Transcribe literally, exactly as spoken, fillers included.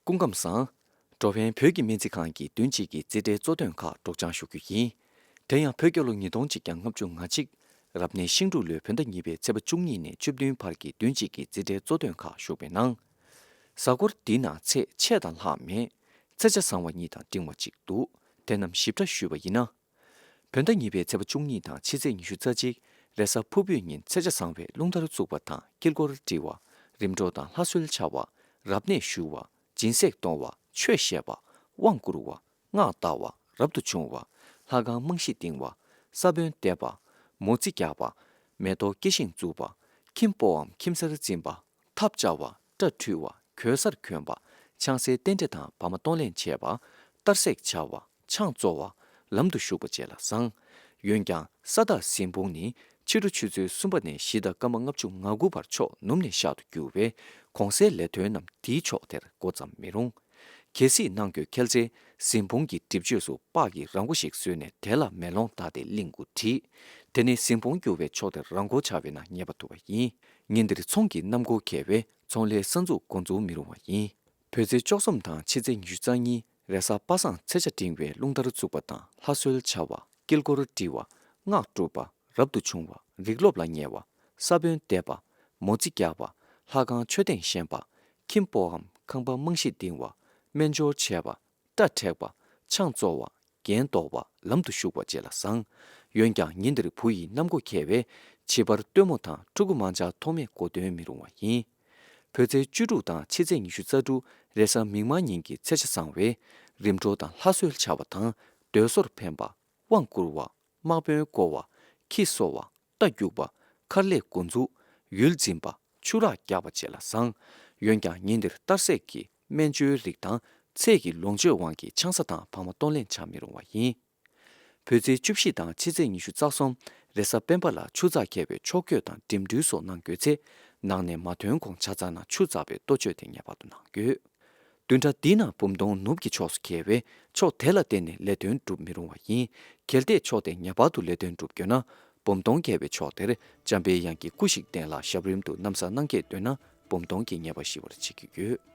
སྐུ་ཁམས་བཟང་། འགྲོ་ཕན་བོད་ཀྱི་སྨན་རྩིས་ཁང་གི་བདུན་གཅིག་གི་རྩིས་ཁྲའི་གཙོ་དོན་ཁག་སྒྲོག་སྦྱང་ཞུ་རྒྱུ་ཡིན། དེ་ཡང་བོད་རྒྱལ་ལོ་ཉིས་སྟོང་གཅིག་བརྒྱ་ལྔ་བཅུ་ང་གཅིག་རབ་གནས་ཤིང་འབྲུག་ལོའི་བོད་ཟླ་གཉིས་པའི་ཚེས་པ་བཅུ་གཉིས་ནས་བཅུ་བདུན་བར་གྱི་བདུན་གཅིག་གི་རྩིས་ཁྲའི་གཙོ་དོན་ཁག་ཞུགས་པའི་ནང་། གཟའ་འཁོར་འདིའི་ནང་ཚེས་ཆད་དང་ལྷག་མེད། ཚེས་ཆ་བཟང་བ་གཉིས་དང་འབྲིང་བ་གཅིག་འདུག་དེ་རྣམས་ཞིབ་ཕྲ་ཞུས་པ་ཡིན་ན། བོད་ཟླ་གཉིས་པའི་ཚེས་པ་བཅུ་གཉིས་དང་ཕྱི་ཚེས་ཉི་ཤུ་རྩ་གཅིག་རེས་གཟའ་ཕུར་བུའི་ཉིན་ཚེས་ཆ་བཟང་བའི་རླུང་ལྟར་བཙུགས་པ་དང་དཀྱིལ་འཁོར་བསྒྲིལ་བ། རིམ་གྲོ་དང་ལྷ་གསོལ་འཆའ་བ། རབ་གནས་ཞུ་བ། སྦྱིན་སྲེག་གཏོང་བ། ཆོས་བཤད་པ། དབང་བསྐུར་བ། སྔགས་བཟླ་བ། རབ་ཏུ་བྱུང་བ། ལྷ་ཁང་རྨང་གཞི་བཏིང་བ། ས་བོན་འདེབས་པ། མོ་རྩིས་རྒྱག་པ། མེ་ཏོག་སྐྱེ་ཤིང་འཛུགས་པ། ཁྱིམ་སྤོའམ་ཁྱིམ་སར་འཛིན་པ། ཐབ་བཅའ་བ། སྐྲ་འཁྲུད་པ། གོས་གསར་གྱོན་པ། ཆང་སའི་རྟེན་འབྲེལ་དང་བར་མ་གཏོང་ལེན་བྱེད་པ། གཏར་སྲེག་བྱ་བ། ཆང་བཙོ་བ། ལམ་དུ་ཞུགས་པ་བཅས་ལ་བཟང་། འོན་ཀྱང་ས་བདག་ཟིན་ཕུང་ནི་ཕྱི་དྲོ་ཆུ་ཚོད་གསུམ་པ་ནས་བཞི་དང་སྐར་མ་ལྔ་བཅུ་ང་དགུ་བར་ཕྱོགས་ནུབ་ནས་ཤར་དུ་རྒྱུ་བས་གོང་གསལ་ལས་དོན་རྣམས་དེའི་ཕྱོགས་དེར་འགོ་བརྩམས་མི་རུང་། གལ་སྲིད་གནང་དགོས་ཁེལ་ཚེ་ཟིན་ཕུང་གི་གྲིབ་བཅོས་སུ་པགས་ཀྱི་ར་མགོ་ཞིག་བཟོས་ནས་དེ་ལ་མེ་ལོང་བཏགས་ཏེ་གླིང་དགུ་བྲིས། དེ་ནས་ཟིན་ཕུང་རྒྱུ་བའི་ཕྱོགས་དེར་ར་མགོ་འཕྱར་བས་ན་ཉེས་པ་ཐུབ་པ་ཡིན། ཉིན་འདིར་ཚོང་གི་གནམ་སྒོ་ཁེལ་བས་ཚོང་ལས་གསར་འཛུགས་འགོ་འཛུགས་མི་རུང་བ་ཡིན། བོད་ཚེས་བཅུ་གསུམ་དང་ཕྱི་ཚེས་ཉི་ཤུ་རྩ་གཉིས་རེས་གཟའ་པ་སངས་ཚེས་ཆ་འབྲིང་བའི་རླུང་ལྟར་བཙུགས་པ་དང་ལྷ་གསོལ་འཆའ་བ། དཀྱིལ་འཁོར་བསྒྲིལ་བ། སྔགས་བསྒྲུབ་པ། རབ་ཏུ་བྱུང་བ། རིག་སློབ་ལ་ཉེ་བ། ས་བོན་འདེབས་པ། མོ་རྩིས་རྒྱག་པ། ལྷ་ཁང་མཆོད་རྟེན་བཞེངས་པ། ཁྱིམ་སྤོའམ་ཁང་པ་རྨང་གཞི་བཏིང་བ། སྨན་སྦྱོར་བྱས་པ། སྐྲ་བྲེག་པ། ཆང་བཙོ་བ། རྒྱན་འདོགས་པ། ལམ་དུ་ཞུགས་པ་བཅས་ལ་བཟང་། འོན་ཀྱང་ཉིན་འདིར་བུ་ཡི་གནམ་སྒོ་ཁེལ་བས་བྱིས་པར་སྟོན་མོ་དང་ཕྲུ་གུ་མ་འཇགས་ཐོགས་མེད་གོ་སྟོན་མི་རུང་བ་ཡིན། བོད་ཚེས་བཅུ་དྲུག་དང་ཕྱི་ཚེས་ཉི་ཤུ་རྩ་དྲུག་རེས་གཟའ་མིག་དམར་ཉིན་གྱི་ཚེས་ཆ་བཟང་བས་རིམ་གྲོ་དང་ལྷ་གསོལ་འཆའ་བ་དང་སྡོད་གསོར་ཕན་པ། དབང་བསྐུར་བ། དམག་དཔོན་བསྐོ་བ། ཁྱི་གསོ་བ། རྟ་རྒྱུག་པ། མཁར་ལས་འགོ་འཛུགས། ཡུལ་འཛིན་པ། ཆུ་རགས་རྒྱག་པ་བཅས་ལ་བཟང་། འོན་ཀྱང་ཉིན་འདིར་གཏར་སྲེག་གི་སྨན་བཅོས་རིགས་དང་ཚེས་ཀྱི་ལོངས་སྤྱོད་དབང་གིས་ཆང་ས་དང་བར་མ་གཏོང་ལེན་བྱ་མི་རུང་བ་ཡིན། བོད་ཚེས་བཅུ་བཞི་དང་ཕྱི་ཚེས་ཉི་ཤུ་རྩ་གསུམ་རེས་གཟའ་སྤེན་པ་ལ་ཆུ་ཚགས་ཁེལ་བའི་ཕྱོགས་བསྐྱོད་དང་འགྲིམ་འགྲུལ་སོགས་གནང་དགོས་ཚེ། ནང་ནས་མ་ཐོན་གོང་ཆ་ཚང་ནང་ཆུ་འཛག་པའི་ལྟོ་སྤྱོད་དེ་ངེས་པར་དུ་གནང་དགོས། བདུན་ཕྲག་འདིའི་ནང་བུམ་སྟོང་ནུབ་ཀྱི་ཕྱོགས་སུ་ཁེལ་བས་ཕྱོགས་དེ་ལ་བརྟེན་ནས་ལས་དོན་སྒྲུབ་མི་རུང་བ་ཡིན། གལ་ཏེ་ཕྱོགས་དེ་ངེས་པར་དུ་ལས་དོན་སྒྲུབ་དགོས་ན། བུམ་སྟོང་ཁེལ་བའི་ཕྱོགས་དེར་འཇམ་པའི་དབྱངས་ཀྱི་སྐུ་ཞིག་གདན་ལ་ཞབས་རིམ་དུ་གནམ་ས་གནང་སྐྱེལ་འདོད་ན་བུམ་སྟོང་གི་ངེས་པ་ཞི་བར་བྱེད་ཀྱི་ཡོད།